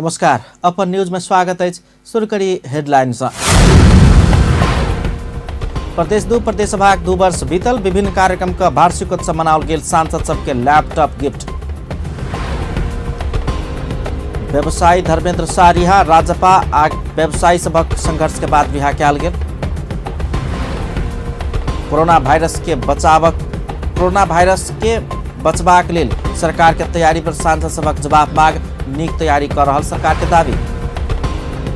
नमस्कार, अपन न्यूज में स्वागत अछि। शुरू करी हेडलाइन सँ। प्रदेश 2 प्रदेश सभाक 2 वर्ष बीतल, विभिन्न कार्यक्रम क वार्षिकोत्सव मनाओल गेल, सांसद सबके लैपटॉप गिफ्ट। व्यवसायी धर्मेंद्र शाह रिहा, राजपा आ व्यवसायी सभक संघर्ष के बाद रिहा कयल गेल। कोरोना वायरस के बचावक कोरोना वायरस के बचबाक लेल सरकार के तैयारी पर सांसद सभक जवाब मांग, नीक तैयारी कर रहल सरकार के दावी।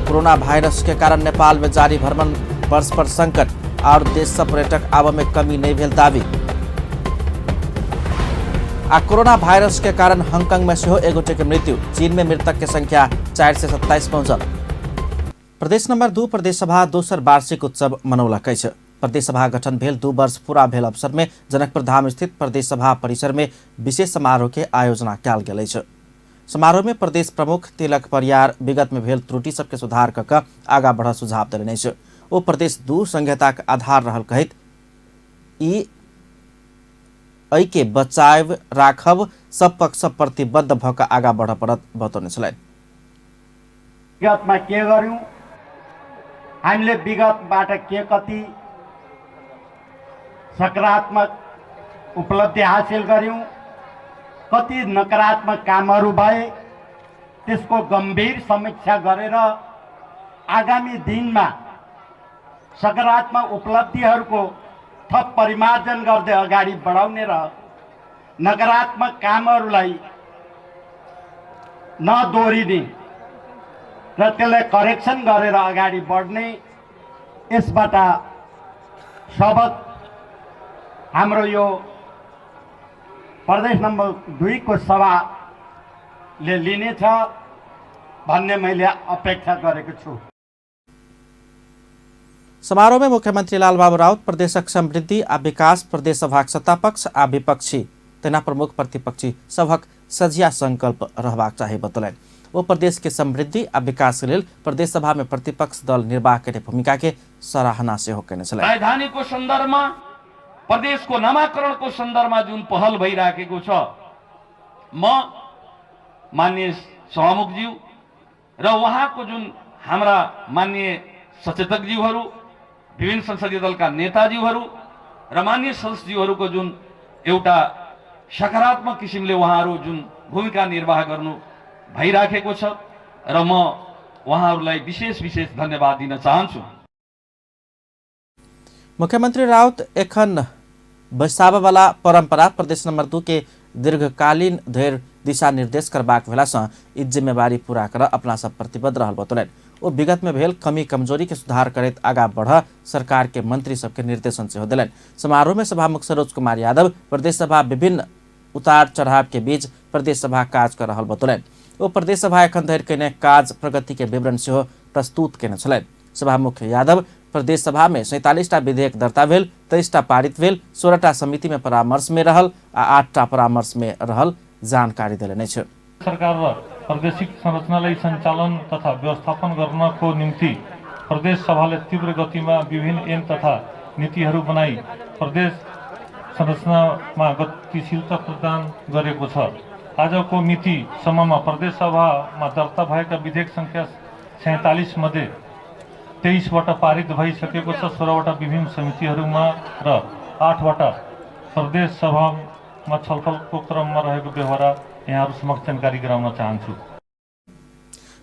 कोरोना वायरस के कारण नेपाल में जारी भ्रमण वर्ष पर संकट और देश से पर्यटक आबय में कमी नहीं भेल दावी। आ कोरोना वायरस के कारण हांगकांग में सेहो एक गोटे के मृत्यु, चीन में मृतक के संख्या 427 पहुंचल। प्रदेश नंबर 2 प्रदेश सभा दोसर वार्षिक उत्सव मनौलक अछि। प्रदेश सभा गठन भेल 2 वर्ष पूरा भेल अवसर में जनकपुर धाम स्थित प्रदेश सभा परिसर में विशेष समारोह के आयोजना कयल गेल अछि। समारोह में प्रदेश प्रमुख तिलक परियार विगत में भेल त्रुटि सबके सुधार क क आगा बढ़ सुझाव देलनि अछि। ओ प्रदेश 2 संघीयताक आधार रहल कहैत ई एहि के बचाव राखब सब पक्ष सब प्रतिबद्ध भ क आगा बढ़ पड़त बतौने छलनि। विगतमा के गर्यौं, हामीले विगतबाट के कति सकारात्मक उपलब्धि हासिल गर्यौं, कति नकारात्मक कामहरू भए, त्यसको गम्भीर समीक्षा गरेर आगामी दिनमा सकारात्मक उपलब्धिहरूको थप परिमार्जन गर्दै अगाडि बढाउने र नकारात्मक कामहरूलाई नदोहोरिने र त्यसलाई करेक्सन गरेर अगाडि बढ्ने, यसबाट सबक हाम्रो यो प्रदेश नम्बर 2 को सभाले लिनेछ भन्ने मैले अपेक्षा गरेको छु। समारोह में मुख्यमंत्री लालबाबू राउत प्रदेशक समृद्धि आ विकास, प्रदेश सभाक सत्तापक्ष आ विपक्षी तेना प्रमुख प्रतिपक्षी सभक सझिया संकल्प रहबाक चाही बतौलनि। ओ प्रदेश के समृद्धि आ विकास के लेल प्रदेश सभा में प्रतिपक्ष दल निर्वाह केने भूमिका के सराहना सेहो केने छलनि। राजधानीको सन्दर्भमा, प्रदेशको नामाकरणको सन्दर्भमा जुन पहल भइराखेको छ, म माननीय सभामुखज्यू र उहाँको जुन हाम्रा माननीय सचेतकज्यूहरू, विभिन्न संसदीय दलका नेताज्यूहरू र माननीय सदस्यज्यूहरूको जुन एउटा सकारात्मक किसिमले उहाँहरू जुन भूमिका निर्वाह गर्नु भइराखेको छ र म उहाँहरूलाई विशेष विशेष धन्यवाद दिन चाहन्छु। मुख्यमंत्री राउत एखन बैसाबवाला परंपरा प्रदेश नंबर 2 के दीर्घकालीन धरि दिशा निर्देश करबाक भेला सँ ई जिम्मेवारी पूरा कर अपना सब प्रतिबद्ध रहल बतौलनि। ओ विगत में भेल कमी कमजोरी के सुधार करैत आगा बढ़ सरकार के मंत्री सबके निर्देशन सेहो देलनि। समारोह में सभामुख सरोज कुमार यादव प्रदेश सभा विभिन्न उतार चढ़ाव के बीच प्रदेश सभा काज कर रहल बतौलनि। ओ प्रदेश सभा एखन धरि केने काज प्रगति के विवरण सेहो प्रस्तुत केने छलनि। सभामुख यादव प्रदेश सभा में 47टा विधेयक दर्ता भेल, 23टा पारित भेल, 16टा समिति में परामर्श में रहल आ 8टा परामर्श में रहल जानकारी देलनि अछि। सरकार र प्रादेशिक संरचनालाई सञ्चालन तथा व्यवस्थापन गर्नको निम्ति प्रदेश सभाले तीव्र गतिमा विभिन्न ऐन तथा नीतिहरू बनाई प्रदेश संरचनामा गतिशीलता प्रदान गरेको छ। आजको मितिसम्ममा प्रदेश सभामा दर्ता भएका विधेयक संख्या 47 मध्ये 23वटा पारित भइसकेको छ, 16वटा विभिन्न समितिहरूमा र 8वटा प्रदेश सभामा छलफलको क्रममा रहेको व्यवहार यहाँहरू समक्ष जानकारी गराउन चाहन्छु।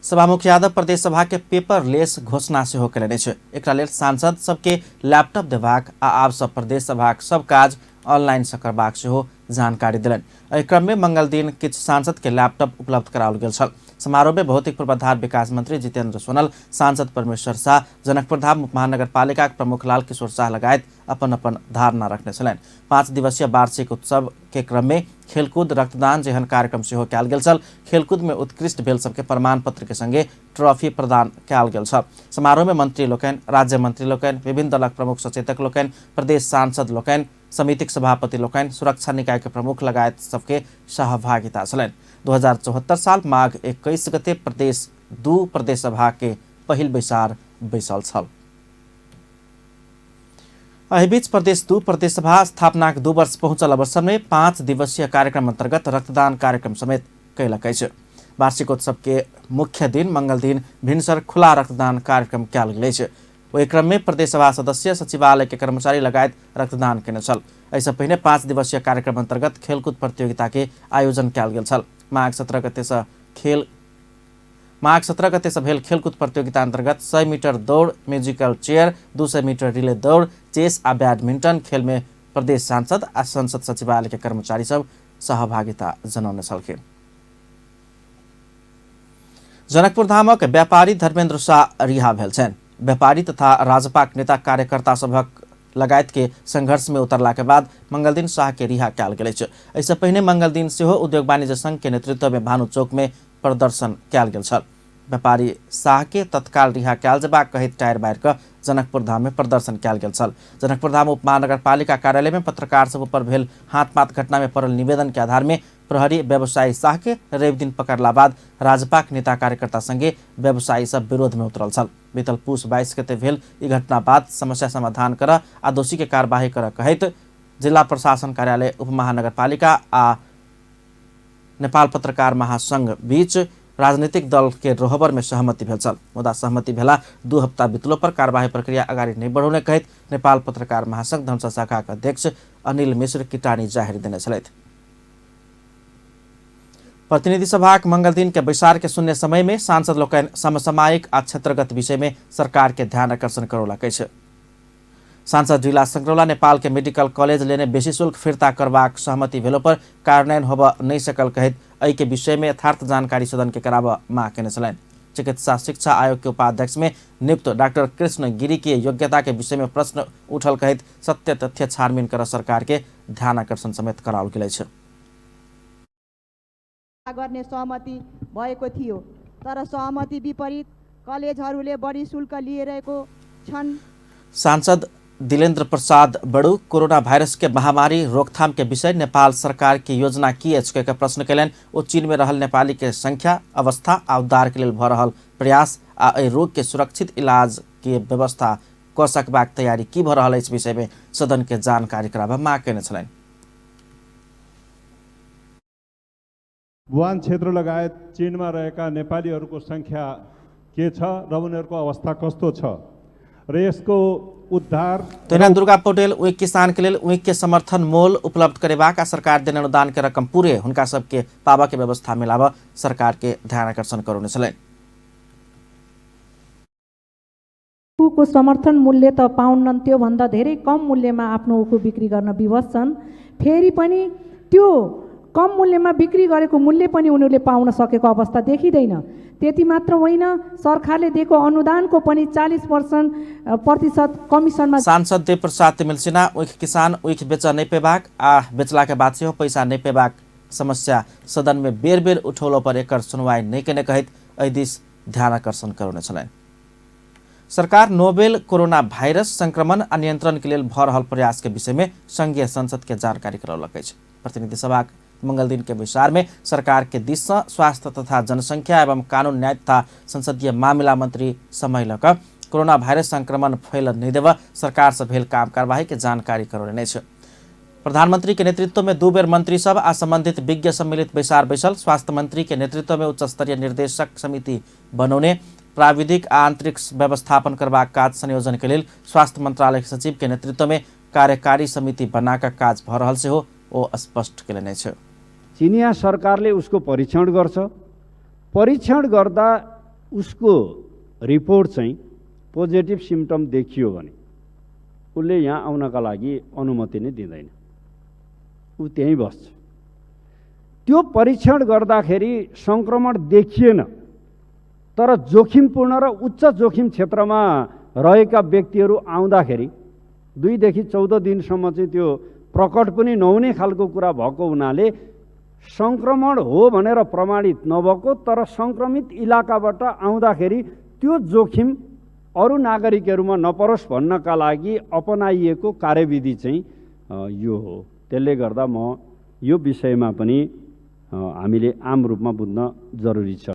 सभामुख यादव प्रदेश सभा के पेपरलेस घोषणा सेहो केलनि अछि। एकरा लेल सांसद सबके लैपटॉप देबाक आ आब सब प्रदेश सभाक सब काज ऑनलाइन सँ करबाक सेहो जानकारी देलनि। एहि क्रम में मंगल दिन किछु सांसद के लैपटॉप उपलब्ध कराओल गेल छल। समारोह में भौतिक पूर्वाधार विकास मंत्री जितेंद्र सोनल, सांसद परमेश्वर शाह, जनकपुर धाम उपमहानगरपालिका प्रमुख लाल किशोर शाह लगायत अपन अपन धारणा रखने छलनि। 5 दिवसीय वार्षिक उत्सव के क्रम में खेलकूद, रक्तदान जेहन कार्यक्रम सेहो कयल गेल छल। खेलकूद में उत्कृष्ट भेल सबके प्रमाण पत्र के संगे ट्रॉफी प्रदान कयल गेल छल। समारोह में मंत्री लोकनि, राज्य मंत्री लोकनि, विभिन्न दलक प्रमुख सचेतक लोकनि, प्रदेश सांसद लोकनि, समितिक सभापति लोकनि, सुरक्षा निकाय के प्रमुख लगायत सबके सहभागिता छलनि। 2074 साल माघ 21 गते प्रदेश 2 प्रदेश सभा के पहिल बैसार बैसल छल। एहि बीच प्रदेश 2 प्रदेश सभा स्थापनाक 2 वर्ष पहुंचल अवसर में 5 दिवसीय कार्यक्रम अंतर्गत रक्तदान कार्यक्रम समेत कयलक अछि। वार्षिकोत्सव के मुख्य दिन मंगल दिन भिनसर खुला रक्तदान कार्यक्रम कयल गेल अछि। ओहि क्रम में प्रदेश सभा सदस्य, सचिवालय के कर्मचारी लगायत रक्तदान केने छल। एहिसँ पहिने 5 दिवसीय कार्यक्रम अंतर्गत खेलकूद प्रतियोगिता के आयोजन कयल गेल छल। माघ 17 गते से भेल खेलकूद प्रतियोगिता अंतर्गत 100 मीटर दौड़, म्यूजिकल चेयर, 200 मीटर रिले दौड़, चेस आ बैडमिंटन खेल में प्रदेश सांसद आ संसद सचिवालय के कर्मचारी सब सहभागिता जनौने छलखिन। जनकपुर धामक व्यापारी धर्मेन्द्र शाह रिहा भेल छनि। व्यापारी तथा राजपाक नेता कार्यकर्ता सभक लगायत के संघर्ष में उतरला के बाद मंगलदिन शाह के रिहा कयल गेल अछि। एहिसँ पहिने मंगलदिन सेहो उद्योग वाणिज्य संघ के नेतृत्व में भानु चौक में प्रदर्शन कयल गेल छल। व्यापारी शाह के तत्काल रिहा कयल जेबाक कहैत टायर बारि कऽ जनकपुर धाम में प्रदर्शन कयल गेल छल। जनकपुर धाम उप महानगरपालिका कार्यालय में पत्रकार सब पर भेल हाथपात घटना में पड़ल निवेदन के आधार में प्रहरी व्यवसायी शाह के रवि दिन पकड़ला बाद राजपाक नेता कार्यकर्ता संगे व्यवसायी सब विरोध में उतरल छल। बीतल पुस 22 गते भेल ई घटना बाद समस्या समाधान कर आ दोषी के कार्यवाही कर कहैत जिला प्रशासन कार्यालय, उप महानगरपालिका आ नेपाल पत्रकार महासंघ बीच राजनीतिक दल के रोहबर में सहमति भेल छल। मुदा सहमति भेला 2 हप्ता बितलो पर कार्यवाही प्रक्रिया अगाडि नहि बढ़ौने कहैत नेपाल पत्रकार महासंघ धनुषा शाखा के अध्यक्ष अनिल मिश्र किटानी जाहिर देने छलथि। प्रतिनिधि सभाक मंगलदिन के बैसार के शून्य समय में सांसद लोकनि समसामयिक आ क्षेत्रगत विषय में सरकार के ध्यान आकर्षण करौलक अछि। सांसद ढिला संग्रौला नेपाल के मेडिकल कॉलेज लेने बेसी शुल्क फिर्ता करबाक सहमति भेलो पर कार्यान्वयन होबऽ नहि सकल कहैत एहि के विषय में यथार्थ जानकारी सदन के कराबऽ मांग केने छलनि। चिकित्सा शिक्षा आयोग के उपाध्यक्ष में नियुक्त डॉक्टर कृष्ण गिरी के योग्यता के विषय में प्रश्न उठल कहैत सत्य तथ्य छानबीन कर सरकार के ध्यान आकर्षण समेत कराओल गेल अछि। गर्ने सहमति भएको थियो, तर सहमति विपरीत कलेजहरूले बढी शुल्क लिइरहेको छन्। सांसद दिलेन्द्र प्रसाद बड़ू कोरोना वायरस के महामारी रोकथाम के विषय नेपाल सरकार की योजना की अछि के प्रश्न कयलनि। ओ चीन में रहल नेपाली के संख्या, अवस्था आ उद्धार के लेल भऽ रहल प्रयास आ एहि रोग के सुरक्षित इलाज के व्यवस्था कऽ सकबाक तैयारी की भऽ रहल अछि विषय में सदन के जानकारी कराबऽ मांग कयने छलनि। वुहान क्षेत्र लगायत चीनमा रहेका नेपालीहरूको संख्या के छ र उनीहरूको अवस्था कस्तो छ र यसको उद्धार। तहिना दुर्गा पौडेल ओहि किसान के लेल ऊख के समर्थन मोल उपलब्ध करेबाक आ सरकार देने अनुदान के रकम पूरे हुनका सबके पाबऽ के व्यवस्था मिलाबऽ सरकार के ध्यान आकर्षण करौने छलनि। उखुको समर्थन मूल्य त पाउन्नन्, त्योभन्दा धेरै कम मूल्यमा आफ्नो उखु बिक्री गर्न विवश छन्। फेरि पनि त्यो कम मूल्यमा बिक्री गरेको मूल्य पनि उनीहरूले पाउन सकेको अवस्था देखिँदैन। त्यति मात्र होइन, सरकारले दिएको अनुदानको पनि 40% कमिसनमा। सांसद देवप्रसाद तिमिल्सिना ऊख किसान ऊख बेच नहि पेबाक आ बेचला के बाद सेहो पैसा नहि पेबाक समस्या सदन में बेर बेर उठौलो पर एकर सुनवाई नहि केने कहैत एहि दिस ध्यान आकर्षण करौने छलनि। सरकार नोवेल कोरोना वायरस संक्रमण आ नियंत्रण के लेल भऽ रहल प्रयास के विषय में संघीय संसद के जानकारी करौलक अछि। प्रतिनिधि सभाक मंगलदिन के बैसार में सरकार के दिस से स्वास्थ्य तथा जनसंख्या एवं कानून न्याय तथा संसदीय मामिला मंत्री समय लऽ कऽ कोरोना वायरस संक्रमण फैल नहि देबऽ सरकार से भेल काम कार्यवाही के जानकारी करौलनि अछि। प्रधानमंत्री के नेतृत्व में 2 बेर मंत्री सब आ संबंधित विज्ञ सम्मिलित बैसार बैसल। स्वास्थ्य मंत्री के नेतृत्व में उच्च स्तरीय निर्देशक समिति बनौने प्राविधिक आ आंतरिक व्यवस्थापन करबाक काज संयोजन के लेल स्वास्थ्य मंत्रालय के सचिव के नेतृत्व में कार्यकारी समिति बनाकर काज भऽ रहल सेहो ओ स्पष्ट केलनि अछि। चिनिया सरकारले उसको परीक्षण गर्छ, परीक्षण गर्दा उसको रिपोर्ट चाहिँ पोजिटिभ सिम्टम देखियो भने उसले यहाँ आउनका लागि अनुमति नै दिँदैन, ऊ त्यहीँ बस्छ। त्यो परीक्षण गर्दाखेरि सङ्क्रमण देखिएन, तर जोखिमपूर्ण र उच्च जोखिम क्षेत्रमा रहेका व्यक्तिहरू आउँदाखेरि 2 देखि 14 दिनसम्म चाहिँ त्यो प्रकट पनि नहुने खालको कुरा भएको हुनाले सङ्क्रमण हो भनेर प्रमाणित नभएको, तर सङ्क्रमित इलाकाबाट आउँदाखेरि त्यो जोखिम अरू नागरिकहरूमा नपरोस् भन्नका लागि अपनाइएको कार्यविधि चाहिँ यो हो। त्यसले गर्दा म यो विषयमा पनि हामीले आम रूपमा बुझ्न जरुरी छ।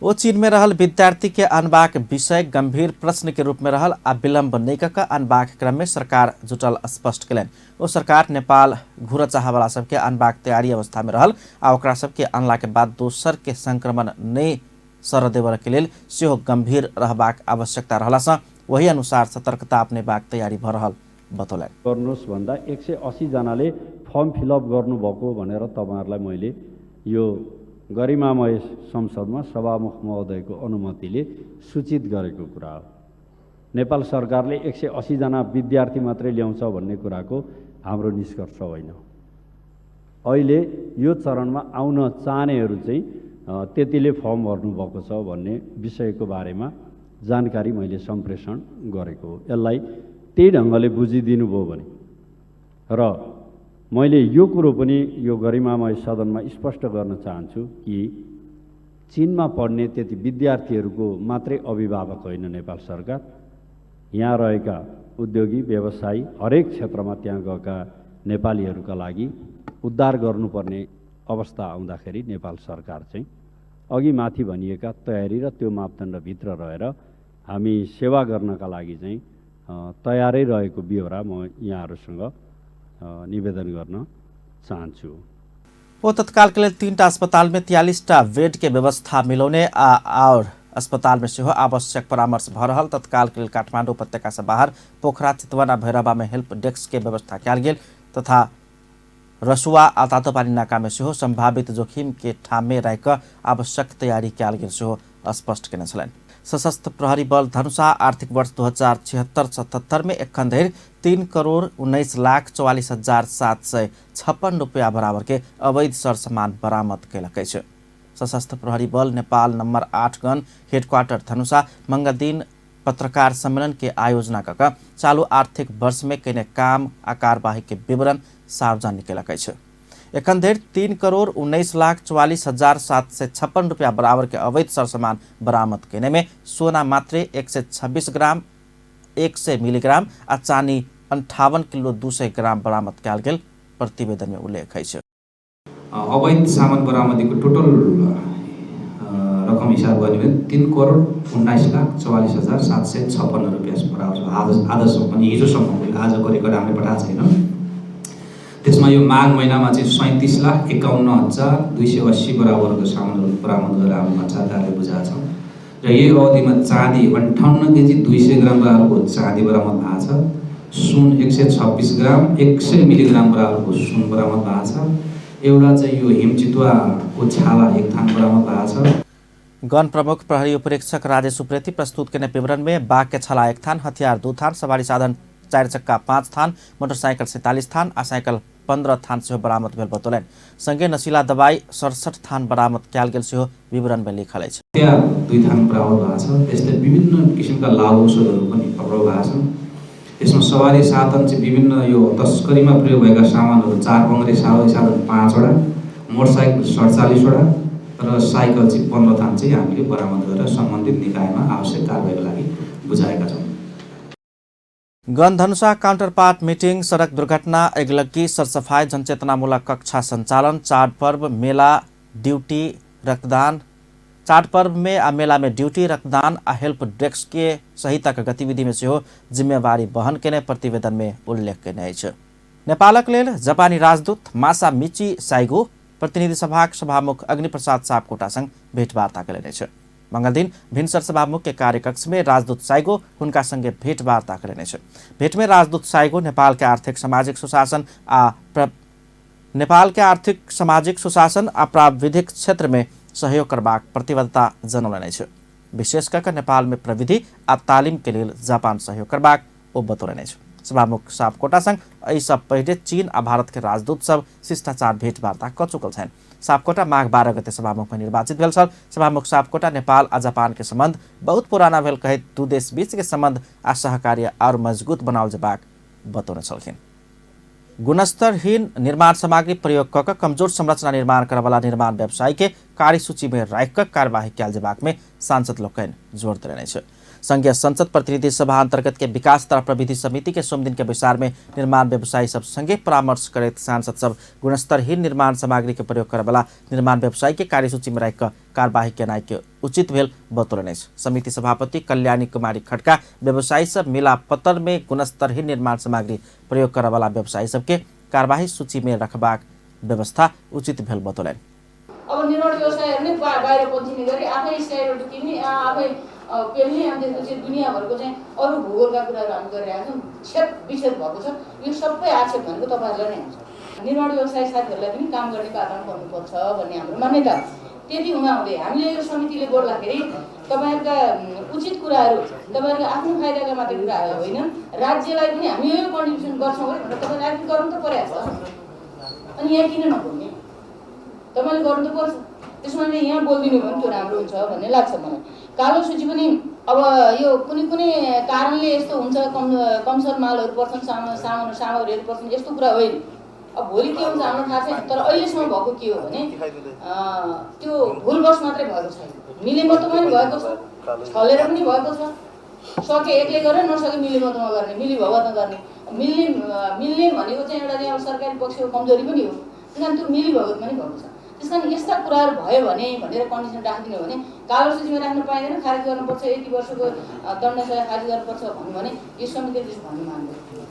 ओ चीन में रहल विद्यार्थी के अनबाक विषय गंभीर प्रश्न के रूप में रहल आ विलंब नहि कऽ कऽ अनबाक क्रम में सरकार जुटल स्पष्ट कयलनि। ओ सरकार नेपाल घुरऽ चाहवला सबके अनबाक तैयारी अवस्था में रहल आ ओकरा सबके अनला के बाद दोसर के संक्रमण नहि सर देबऽ के लेल सेहो गंभीर रहबाक आवश्यकता रहलासँ वही अनुसार सतर्कता अपनेबाक तैयारी भऽ रहल बतौलनि। गर्नुहोस् भन्दा 180 जनाले फर्म फिलअप गर्नुभएको भनेर तपाईँहरूलाई मैले यो गरिमामय संसदमा सभामुख महोदयको अनुमतिले सूचित गरेको कुरा हो। नेपाल सरकारले 180 जना विद्यार्थी मात्रै ल्याउँछ भन्ने कुराको हाम्रो निष्कर्ष होइन। अहिले यो चरणमा आउन चाहनेहरू चाहिँ त्यतिले फर्म भर्नुभएको छ भन्ने विषयको बारेमा जानकारी मैले सम्प्रेषण गरेको हो। यसलाई त्यही ढङ्गले बुझिदिनु भयो भने र मैले यो कुरो पनि यो गरिमामय सदनमा स्पष्ट गर्न चाहन्छु कि चीनमा पढ्ने त्यति विद्यार्थीहरूको मात्रै अभिभावक होइन नेपाल सरकार। यहाँ रहेका उद्योगी व्यवसायी हरेक क्षेत्रमा त्यहाँ गएका नेपालीहरूका लागि उद्धार गर्नुपर्ने अवस्था आउँदाखेरि नेपाल सरकार चाहिँ अघि माथि भनिएका तयारी र त्यो मापदण्डभित्र रहेर हामी सेवा गर्नका लागि चाहिँ तयारै रहेको बेहोरा म यहाँहरूसँग निवेदन गर्न चाहन्छु। ओ तत्काल के लेल 3टा अस्पताल में 43टा बेड के व्यवस्था मिलौने आ और अस्पताल में सेहो आवश्यक परामर्श भऽ रहल। तत्काल के लेल काठमाडौँ उपत्यका से बाहर पोखरा, चितवन आ भैरहवा में हेल्प डेस्क के व्यवस्था कयल गेल तथा रसुआ आ तातोपानी नाका में सेहो संभावित जोखिम के ठाम में राखि कऽ आवश्यक तैयारी कयल गेल सेहो स्पष्ट केने छलनि। सशस्त्र प्रहरी बल धनुषा आर्थिक वर्ष 2076-77 में एखन धरि 3,19,44,756 रुपया बराबर के अवैध सरसामान बरामद कयलक अछि। सशस्त्र प्रहरी बल नेपाल नंबर 8 गन हेडक्वार्टर धनुषा मंगलदिन पत्रकार सम्मेलन के आयोजना कऽ चालू आर्थिक वर्ष में कयने काम आ कार्यवाही के विवरण सार्वजनिक कयलक अछि। एखन धरि 3,19,44,756 रुपया बराबर के अवैध सरसामान बरामद कयने में सोना मात्रे 126 ग्राम 100 मिलीग्राम आ चानी 58 किलो 200 ग्राम बरामद कयल गेल प्रतिवेदन में उल्लेख अछि। अवैध सामान बरामदीको टोटल रकम हिसाब गर्ने भने 3,19,44,756 रुपियाँ बराबर छ। आजसम्म पनि हिजोसम्म आजको रेकर्ड हामीले पठाएको छैनौँ। त्यसमा यो माघ महिनामा चाहिँ 37,51,280 बराबरको सामानहरू बरामद गरेर हाम्रो भन्सारकारले बुझाएको छ र यही अवधिमा चाँदी 58 केजी 200 ग्राम बराबरको चाँदी बरामद भएको छ। सुन 126 ग्राम 100 मिलीग्राम बराबरको सुन बरामद भएको छ। एउटा चाहिँ यो हिमचितुवाको छाला 1 थान बरामद भएको छ। गण प्रमुख प्रहरी उपरीक्षक राजेश उप्रेती प्रस्तुत केने विवरण में बाघ के छाला 1 थान, हथियार 2 थान, सवारी साधन 4 चक्का 5 थान, मोटरसाइकिल 47 थान आ साइकिल 15 थान सेहो बरामद भेल बतौलनि। संगे नशीला दवाई 67 थान बरामद कयल गेल सेहो विवरण में लिखल अछि। हतियार 2 थान बरामद भएको छ। त्यस्तै विभिन्न किसिमका लागु औषधहरू पनि पक्राउ भएको छन्। त्यसमा सवारी साधन चाहिँ विभिन्न यो तस्करीमा प्रयोग भएका सामानहरू 4 बङ्ग्रे सवारी साधन 5 वटा, मोटरसाइकल 47 वटा र साइकल चाहिँ 15 थान चाहिँ हामीले बरामद गरेर सम्बन्धित निकायमा आवश्यक कारबाहीको लागि बुझाएका छौँ। गणधनुषा काउन्टरपार्ट मिटिंग, सड़क दुर्घटना, अगिलग्गी, सरसफाई, जनचेतनामूलक कक्षा संचालन, चाडपर्व मेला ड्यूटी, रक्तदान, चाडपर्व में आ मेला में ड्यूटी, रक्तदान आ हेल्प डेस्क के सहितक गतिविधि में सेहो जिम्मेवारी वहन केने प्रतिवेदन में उल्लेख केने अछि। नेपालक लेल जापानी राजदूत मासामिची साइगो प्रतिनिधि सभाक सभामुख अग्निप्रसाद सापकोटा संग भेटवार्ता केलनि अछि। मंगलदिन भिनसर सभामुख के कार्यकक्ष में राजदूत साइगो हुनका संगे भेटवार्ता केलनि अछि। भेट में राजदूत साइगो नेपाल के आर्थिक सामाजिक सुशासन आ नेपाल के आर्थिक सामाजिक सुशासन आ प्राविधिक क्षेत्र में सहयोग करबाक प्रतिबद्धता जनौलनि अछि। विशेष कऽ नेपाल में प्रविधि आ तालिम के लेल जापान सहयोग करबाक ओ बतौलनि अछि। सभामुख सापकोटा संग एहिसँ पहिले चीन आ भारत के राजदूत सब शिष्टाचार भेटवार्ता कऽ चुकल छनि। सापकोटा माघ 12 गते सभामुख में निर्वाचित भेल छल। सभामुख सापकोटा नेपाल आ जापान के संबंध बहुत पुराना भेल कहैत दू देश बीच के संबंध आ सहकार्य और मजबूत बनाओल जेबाक बतौने छलखिन। गुणस्तरहीन निर्माण सामग्री प्रयोग कऽ कऽ कमजोर संरचना निर्माण करऽवला निर्माण व्यवसायी के कार्यसूची में राखि कऽ कार्यवाही कयल जेबाक में सांसद लोकनि जोर देलनि अछि। संघीय संसद प्रतिनिधि सभा अंतर्गत के विकास तथा प्रविधि समिति के सोमदिन के बैसार में निर्माण व्यवसायी सब संगे परामर्श करैत सांसद सब गुणस्तरहीन निर्माण सामग्री के प्रयोग करय वाला निर्माण व्यवसायी के कार्यसूची में राखि कऽ कार्यवाही केनाइ के उचित भेल बतौलनि अछि। समिति सभापति कल्याणी कुमारी खड़का व्यवसायी सब मिला पत्तर में गुणस्तरहीन निर्माण सामग्री प्रयोग करय वाला व्यवसायी सबके कार्यवाही सूची में रखबाक व्यवस्था उचित भेल बतौलनि। अब निर्माण व्यवसायहरू नै बाहिर पन्थिने गरी आफै स्टाइलहरू किन्ने, आफै पेल्ने, अनि त्यसपछि दुनियाँभरको चाहिँ अरू भूगोलका कुराहरू हामी गरिरहेका छौँ। छेद विच्छेद भएको छ। यो सबै आक्षेप भनेको तपाईँहरूलाई नै हुन्छ। निर्माण व्यवसाय साथीहरूलाई पनि काम गर्ने वातावरण बन्नुपर्छ भन्ने हाम्रो मान्यता हो। त्यति हुँदाहुँदै हामीले यो समितिले बोल्दाखेरि तपाईँहरूका उचित कुराहरू, तपाईँहरूको आफ्नो फाइदाका मात्रै कुराहरू होइन, राज्यलाई पनि हामी यो कन्ट्रिब्युसन गर्छौँ भनेर तपाईँले आफै गर्नु त परेको छ। अनि यहाँ किन नबोल्ने? तपाईँले गर्नु त पर्छ। त्यसो भने यहाँ बोलिदिनु भयो भने त्यो राम्रो हुन्छ भन्ने लाग्छ मलाई। कालो सूची पनि अब यो कुनै कुनै कारणले यस्तो हुन्छ, कमसर मालहरू पर्छन्, सामग्रीहरू पर्छन्, यस्तो कुरा होइन। अब भोलि के हुन्छ हाम्रो थाहा छैन, तर अहिलेसम्म भएको के हो भने त्यो भुलवश मात्रै भएको छैन, मिलेमतोमा पनि भएको छ, छलेर पनि भएको छ। सके एक्लै गरेर, नसके मिलेमतोमा गर्ने, मिलीभगतमा गर्ने। मिल्ने भनेको चाहिँ एउटा चाहिँ अब सरकारी पक्षको कमजोरी पनि हो, त्यस कारण त्यो मिलीभगत पनि भएको छ। त्यस कारण यस्ता कुराहरू भयो भने भनेर कन्डिसन राखिदिनु हो भने कालो सूचीमा राख्न पाइँदैन, खारेज गर्नुपर्छ, यति वर्षको दण्ड सजाय खारेज गर्नुपर्छ भन्नु भने यो समितिले त्यसो भन्नु मान्दैन।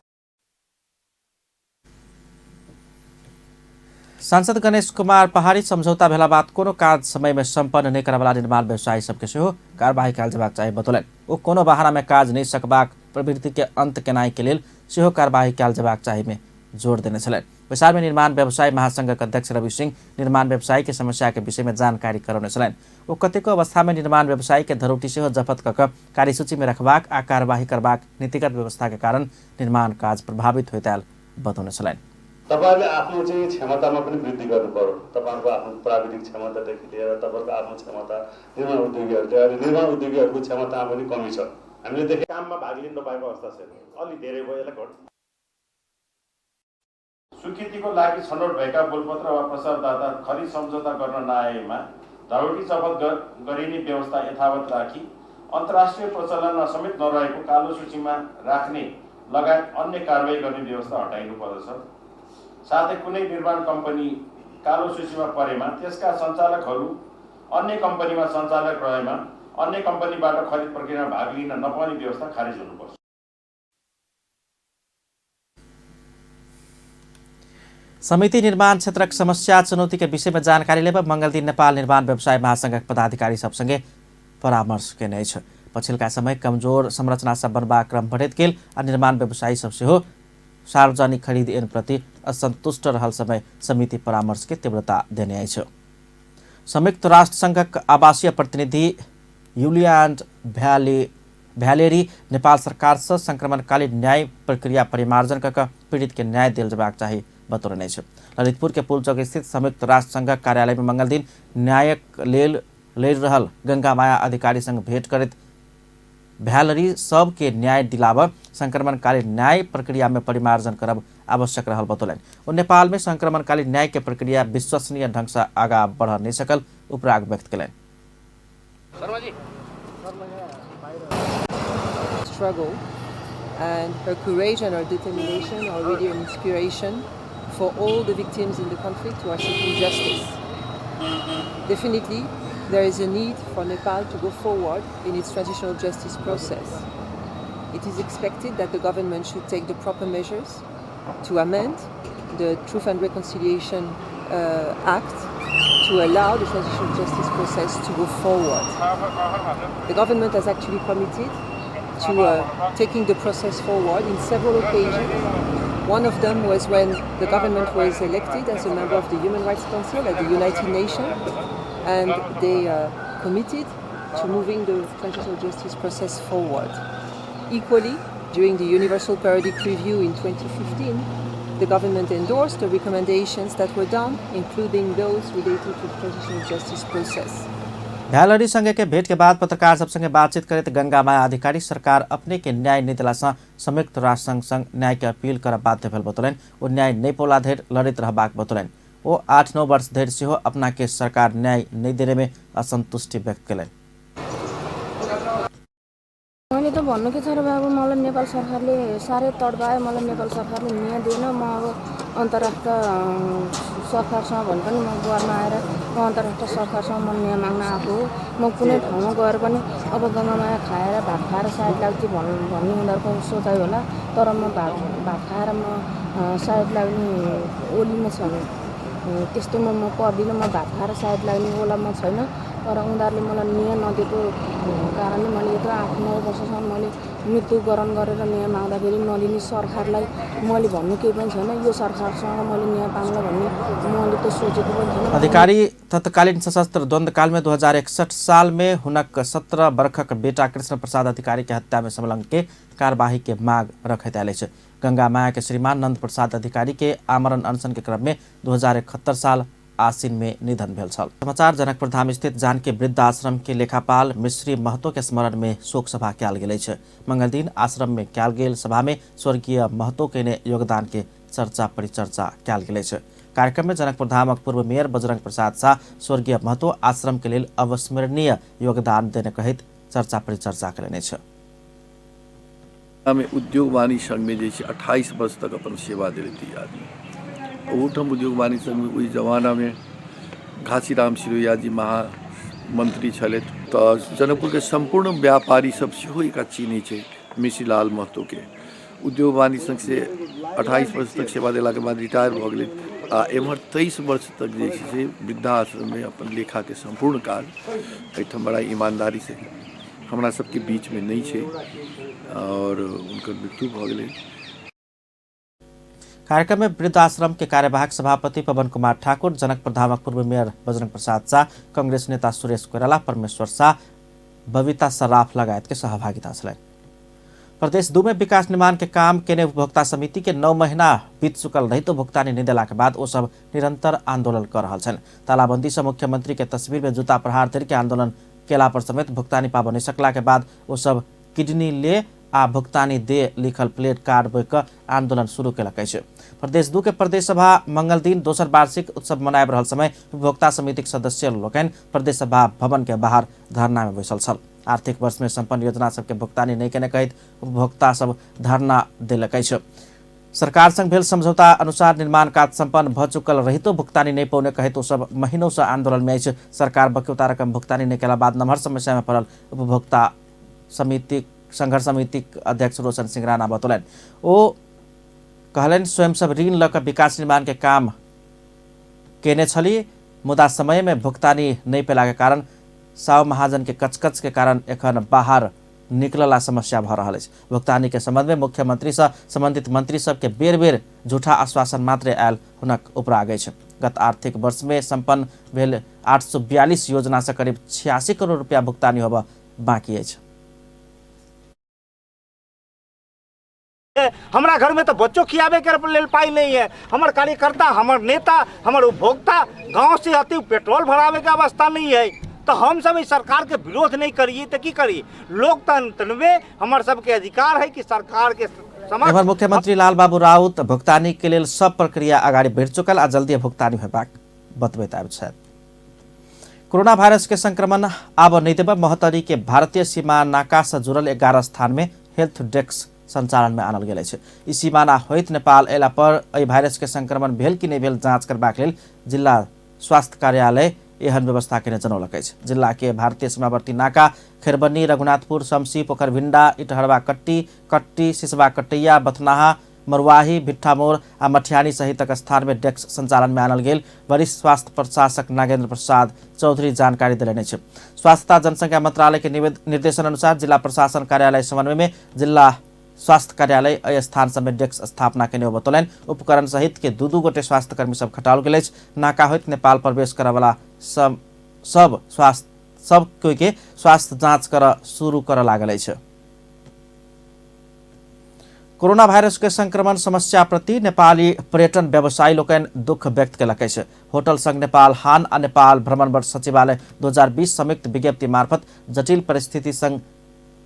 सांसद गणेश कुमार पहाड़ी समझौता भेला बाद कोनो काज समय में सम्पन्न नहि करयवला निर्माण व्यवसायी सबके सेहो कार्यवाही कयल जेबाक चाही बतौलनि। ओ कोनो बहाना में काज नहि सकबाक प्रवृत्ति के अंत केनाइ के लेल सेहो कार्यवाही कयल जेबाक चाही में जोर देने छलनि। बैसार में निर्माण व्यवसाय महासंघक अध्यक्ष रवि सिंह निर्माण व्यवसायी के समस्या के विषय में जानकारी करौने छलनि। ओ कतेको अवस्था में निर्माण व्यवसायी के धरोटी सेहो जफत कऽ कार्यसूची में रखबाक आ कार्यवाही करबाक नीतिगत व्यवस्था के कारण निर्माण काज प्रभावित होइत आयल बतौने छलनि। तपाईहरुले आफ्नो चाहिँ क्षमतामा पनि वृद्धि गर्नु पर्यो। तपाईहरुको आफ्नो प्राविधिक क्षमतादेखि लिएर तपाईहरुको आफ्नो क्षमता, निर्माण उद्योगीहरूले अहिले निर्माण उद्योगीहरूको क्षमतामा पनि कमी छ। हामीले देखे काममा भाग लिन नपाएको अवस्था छ, अलि धेरै भयो, यसलाई घट। स्वीकृतिको लागि छनौट भएका बोलपत्र वा प्रस्तावदाता खरिद सम्झौता गर्न नआएमा धरोटी जफत गरिने व्यवस्था यथावत राखी अन्तर्राष्ट्रिय प्रचलनमा समेत नरहेको कालो सूचीमा राख्ने लगायत अन्य कारवाही गर्ने व्यवस्था हटाइनु पर्दछ। साथै कुनै निर्माण कम्पनी कालो सूचीमा परेमा त्यसका सञ्चालकहरू अन्य कम्पनीमा सञ्चालक रहेमा अन्य कम्पनीबाट खरिद प्रक्रियामा भाग लिन नपाउने व्यवस्था खारेज हुनुपर्छ। समिति निर्माण क्षेत्रक समस्या चुनौती के विषय में जानकारी लेब मंगलदिन नेपाल निर्माण व्यवसाय महासंघक पदाधिकारी सबसँगे परामर्श केने अछि। पछिल्का समय कमजोर संरचना सब बनबाक क्रम बढ़ैत गेल आ निर्माण व्यवसायी सब सेहो सार्वजनिक खरिद ऐन प्रति असंतुष्ट रहल समय समिति परामर्श के तीव्रता देने अछि। संयुक्त राष्ट्र संघक आवासीय प्रतिनिधि यूलियान भ्यालेरी नेपाल सरकार से संक्रमणकालीन न्याय प्रक्रिया परिमार्जन कऽ पीड़ित के न्याय देल जेबाक चाही बतौलनि अछि। ललितपुर के पुलचौक स्थित संयुक्त राष्ट्र संघक कार्यालय में मंगलदिन न्यायक लेल लड़ि रहल गंगा माया अधिकारी संग भेंट करैत भ्यालरी सब के न्याय दिलाब संक्रमणकालीन न्याय प्रक्रिया में परिमार्जन करब आवश्यक रहल बतौलनि। ओ नेपाल में संक्रमणकालीन न्याय के प्रक्रिया विश्वसनीय ढंग से आगा बढ़ नहि सकल उपराग व्यक्त कयलनि। Struggle and her courage and her determination are really an inspiration for all the victims in the conflict who are seeking justice. Definitely, there is a need for Nepal to go forward in its transitional justice process. It is expected that the government should take the proper measures to amend the Truth and Reconciliation Act to allow the transitional justice process to go forward. The government has actually committed to taking the process forward in several occasions. One of them was when the government was elected as a member of the Human Rights Council at the United Nations, and they committed to moving the transitional justice process forward. Equally, during the Universal Periodic Review in 2015, the government endorsed the recommendations that were done, including those related to the transitional justice process. Valerie संगे के भेंट के बाद पत्रकार सब संगे बातचीत करैत गंगा माया अधिकारी सरकार अपने के न्याय नहि देला सँ संयुक्त राष्ट्र संघ संग न्याय के अपील करब बाध्य भेल बतौलनि। ओ न्याय नहि पौला धरि लड़ैत रहबाक बतौलनि। ओ 8-9 वर्ष धरि सेहो अपना के सरकार न्याय नहि देने में असंतुष्टि व्यक्त कयलनि। त भन्नु के छ र बाबु, मलाई नेपाल सरकारले साह्रै तडपायो, मलाई नेपाल सरकारले न्याय दिएन। म अब अन्तर्राष्ट्रिय सरकारसँग भने पनि म घरमा आएर म अन्तर्राष्ट्रिय सरकारसँग म न्याय माग्न आएको हो। म कुनै ठाउँमा गएर पनि अब गङ्गामाया खाएर भात खाएर सायद लाग्छ भन्ने उनीहरूको सोचाइ होला, तर म भात भात खाएर म सायद लाग्ने ओलीमा छैन, त्यस्तोमा म पर्दिनँ। म भात खाएर सायद लाग्ने ओलामा छैन, तर उनीहरूले मलाई न्याय नदिएको कारणले मैले यत्रो 8-9 वर्षसम्म मैले मृत्युवरण गरेर न्याय माग्दाखेरि नदिने सरकारलाई मैले भन्नु केही पनि छैन। यो सरकारसँग मैले न्याय पाउँला भन्ने मैले त सोचेको पनि थिइनँ। अधिकारी तत्कालीन सशस्त्र द्वंद्वकाल में 2061 साल में हुनक 17 वर्षक बेटा कृष्ण प्रसाद अधिकारी के हत्या में संलग्न के कार्यवाही के माग रखैत आयल अछि। गंगा माया के श्रीमान नंद प्रसाद अधिकारी के आमरण अनशन के क्रम में 2071 साल आसिन में निधन भेल छल। समाचार जनकपुर धाम स्थित जानकी वृद्ध आश्रम के लेखापाल मिश्री महतो के स्मरण में शोक सभा कयल गेल अछि। मंगलदिन आश्रम में कयल गेल सभा में स्वर्गीय महतो के योगदान के चर्चा परिचर्चा कयल गेल अछि। कार्यक्रम में जनकपुर धामक पूर्व मेयर बजरंग प्रसाद शाह स्वर्गीय महतो आश्रम के लेल अविस्मरणीय योगदान देने कहैत चर्चा परिचर्चा कयलनि अछि। उद्योग वाणिज्य संघ में जे 28 वर्ष तक अपन सेवा दिले आदमी, ओहूठाम उद्योग वाणिज्य संघ में ओहि जमानामे घासीराम सिरोहिया जी महामंत्री छलथि, तऽ जनकपुरके सम्पूर्ण व्यापारी सब सेहो एकरा चिन्है छै मिश्रीलाल महतोके। उद्योग वाणिज्य संघ से 28 वर्ष तक सेवा देलाके बाद रिटायर भऽ गेलै आ एम्हर 23 वर्ष तक जे छै से वृद्धाश्रममे अपन लेखाके सम्पूर्ण कार्य एहिठाम बड़ा ईमानदारीसँ हमरा सबके बीचमे नहि छै और हुनकर मृत्यु भऽ गेलै। कार्यक्रम में वृद्धाश्रम के कार्यवाहक सभापति पवन कुमार ठाकुर, जनकपुर धामक पूर्व मेयर बजरंग प्रसाद शाह, कांग्रेस नेता सुरेश कोइराला, परमेश्वर शाह, बबीता सराफ लगायत के सहभागिता छलनि। प्रदेश 2 में विकास निर्माण के काम केने उपभोक्ता समिति के 9 महीना बीत चुकल रहितो भुगतानी नहि देला के बाद ओ सब निरंतर आंदोलन कर रहल छनि। तालाबंदी से मुख्यमंत्री के तस्वीर में जूता प्रहार धरि के आंदोलन केला पर समेत भुगतानी पाबऽ नहि सकला के बाद ओ सब किडनी ले आ भुगतानी दे लिखल प्लेट कार्ड बोकि कऽ आंदोलन शुरू केलक अछि। प्रदेश 2 के प्रदेश सभा मंगल दिन दोसर वार्षिक उत्सव मनाबि रहल समय उपभोक्ता समितिक सदस्य लोकनि प्रदेश सभा भवन के बाहर धरना में बैसल छल। आर्थिक वर्ष में संपन्न योजना सबके भुगतानी नहि केने कहैत उपभोक्ता सब धरना देलक अछि। सरकार संग भेल समझौता अनुसार निर्माण काज संपन्न भऽ चुकल रहितो भुगतानी नहि पौने कहैत ओ सब महीनों से आंदोलन में अछि। सरकार बक्यौता रकम भुगतानी नहि केला बाद नमहर समस्या में पड़ल उपभोक्ता समिति संघर्ष समितिक अध्यक्ष रोशन सिंह राणा बतौलनि। ओ कहलनि स्वयं सब ऋण लऽ कऽ विकास निर्माण के काम केने छली, मुदा समय में भुगतानी नहि पेला के कारण साव महाजन के कचकच के कारण एखन बाहर निकलला समस्या भऽ रहल अछि। भुगतानी के संबंध में मुख्यमंत्री से संबंधित मंत्री सबके बेर बेर झूठा आश्वासन मात्र आयल हुनक उपराग अछि। गत आर्थिक वर्ष में संपन्न भेल 842 योजना से करीब 86 करोड़ रुपया भुगतानी होबऽ बाकी अछि। हमरा घर में तो बच्चों खियाबे के लेल पाई नहीं है, हमर कार्यकर्ता, हमर नेता, हमर उपभोक्ता गांव से अति पेट्रोल भरावे के अवस्था नहीं है, तो हम सब इस सरकार के विरोध नहीं करिए तो की करिए। लोकतंत्र में हमर सबके अधिकार है कि सरकार के समक्ष। मुख्यमंत्री लाल बाबू राउत भुगतानी के लेल सब प्रक्रिया अगाडि बढ़ि चुकल आ जल्दी भुगतानी होबाक बतबैत आबि छथि। कोरोना वायरस के संक्रमण आब नहि देबऽ महोत्तरी के भारतीय सीमा नाका से जुड़ल 11 स्थान में हेल्थ डेस्क संचालन में आनल गेल अछि। ई सीमाना होइत नेपाल अयला पर एहि वायरस के संक्रमण भेल कि नहि भेल जाँच करबाक लेल जिला स्वास्थ्य कार्यालय एहन व्यवस्था केने जनौलक अछि। जिला के भारतीय सीमावर्ती नाका खेरबनी, रघुनाथपुर, शमसी, पोखरभिंडा, इटहरवा कट्टी, कट्टी, सिसवा कटैया, बथनाहा, मरुआही, भिट्ठामोड़ आ मठियानी सहितक स्थान में डेस्क संचालन में आनल गेल वरिष्ठ स्वास्थ्य प्रशासक नागेंद्र प्रसाद चौधरी जानकारी देलनि अछि। स्वास्थ्य तथा जनसंख्या मंत्रालय के निर्देशन अनुसार जिला प्रशासन कार्यालय समन्वय में जिला स्वास्थ्य कार्यालय एहि स्थान सब में डेस्क स्थापना केने बतौलनि। उपकरण सहित के 2-2 गोटे स्वास्थ्यकर्मी सब खटाओल गेल अछि। नाका होइत नेपाल प्रवेश करऽ सब सब कोई के स्वास्थ्य जाँच कर शुरू करऽ लागल अछि। कोरोना वायरस के संक्रमण समस्या प्रति नेपाली पर्यटन व्यवसायी लोकनि दुख व्यक्त केलक अछि। होटल संघ नेपाल हान आ नेपाल भ्रमण वर्ष सचिवालय 2020 संयुक्त विज्ञप्ति मार्फत जटिल परिस्थिति संग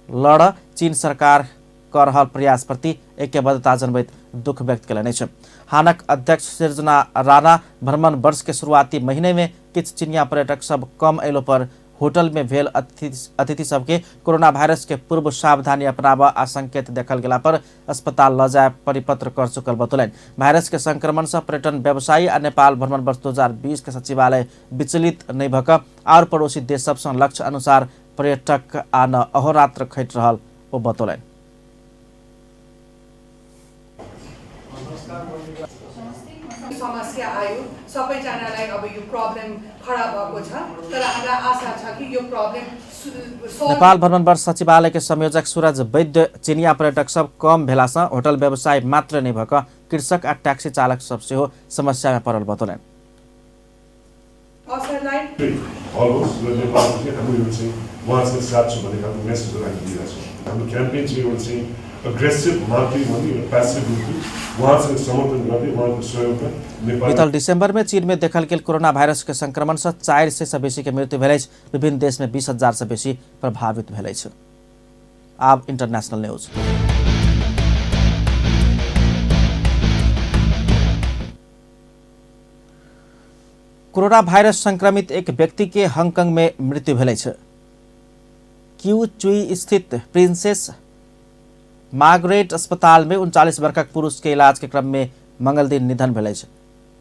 लड़ चीन सरकार कर रहल प्रयास प्रति ऐक्यबद्धता जनबैत दुख व्यक्त केलनि अछि। हानक अध्यक्ष सृजना राणा भ्रमण वर्ष के शुरुआती महीने में किछु चिनिया पर्यटक सब कम अयलो पर होटल में भेल अतिथि सबके कोरोना वायरस के पूर्व सावधानी अपनाब आ संकेत देखल गेला पर अस्पताल ल जाय परिपत्र कर चुकल बतौलनि। वायरस के संक्रमण से पर्यटन व्यवसायी आ नेपाल भ्रमण वर्ष 2020 के सचिवालय विचलित नहि भऽ कऽ आओर पड़ोसी देश सब सँ लक्ष्य अनुसार पर्यटक आ न अहोरात्र खटि रहल ओ बतौलनि। समस्या आयो सबैजनालाई अब यो प्रब्लम खडा भएको छ, तर हामीलाई आशा छ कि यो प्रब्लम नेपाल भ्रमण वर्ष सचिवालय के संयोजक सूरज वैद्य चिनिया पर्यटक सब कम भेला सँ होटल व्यवसाय मात्र नहि भऽ कऽ कृषक आ टैक्सी चालक सब सेहो समस्या में पड़ल बतौलनि। बीतल दिसंबर में चीन में देखल गेल कोरोना वायरस के संक्रमण से 400 से बेसी के मृत्यु भेल अछि। विभिन्न देश में 20,000 से बेसी प्रभावित भेल अछि। आब इंटरनेशनल न्यूज। कोरोना वायरस संक्रमित एक व्यक्ति के हांगकांग में मृत्यु भेल अछि। क्यू चुई स्थित प्रिंसेस मार्गरेट अस्पताल में 39 वर्षक पुरुष के इलाज के क्रम में मंगल दिन निधन भेल अछि।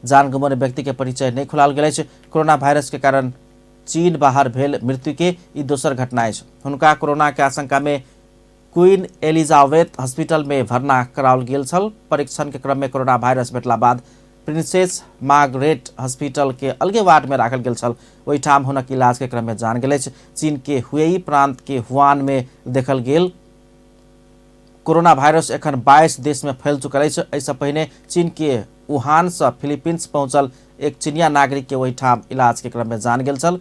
जान गुमाउने व्यक्ति के परिचय नहीं खुलाल गेल अछि। कोरोना वायरस के कारण चीन बाहर भेल मृत्यु के ई दोसर घटना अछि। हुनका कोरोना के आशंका में क्वीन एलिजाबेथ हॉस्पिटल में भर्ना कराओल गेल छल। परीक्षण के क्रम में कोरोना वायरस भेटला बाद प्रिंसेस मार्गरेट हॉस्पिटल के अलगे वार्ड में राखल गेल छल। ओहिठाम हुनक इलाज के क्रम में जान गेल अछि। चीन के हुएई प्रांत के हुआन में देखल गेल कोरोना वायरस एखन 22 देश में फैल चुकल अछि। एहिसँ पहिने चीन के वुहान से फिलीपींस पहुंचल एक चीनिया नागरिक के ओहिठाम इलाज के क्रम में जान गेल छल।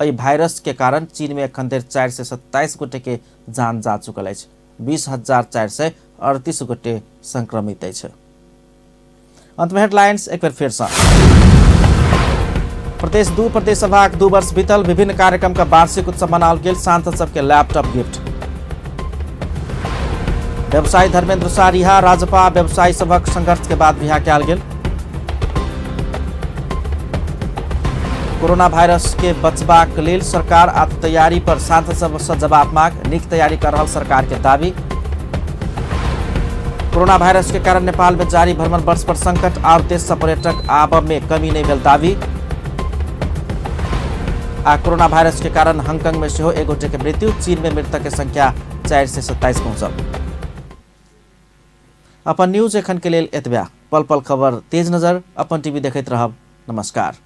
एहि वायरस के कारण चीन में एखन धरि 427 गोटे के जान जा चुकल अछि। 20,438 गोटे संक्रमित अछि। अंत में हेडलाइंस एक बेर फेर सँ। प्रदेश 2 प्रदेश सभाक 2 वर्ष बीतल, विभिन्न कार्यक्रम का वार्षिक उत्सव मनाओल गेल, सांसद सबके लैपटॉप गिफ्ट। व्यवसायी धर्मेंद्र शाह रिहा, राजपा व्यवसायी सभक संघर्ष के बाद रिहा कयल गेल। कोरोना वायरस के बचबाक लेल सरकार आ तैयारी पर सांसद सबसँ जवाब मांग, नीक तैयारी कर रहल सरकार के दावी। कोरोना वायरस के कारण नेपाल में जारी भ्रमण वर्ष पर संकट, और देश से पर्यटक आब में कमी नहीं भेल दावी। आ कोरोना वायरस के कारण हांगकांग में सेहो एक गोटे के मृत्यु, चीन में मृतक के संख्या 427 पहुंचल। अपन न्यूज एखन के लेल एतबे। पल पल खबर तेज नजर अपन टीवी देखैत रहब। नमस्कार।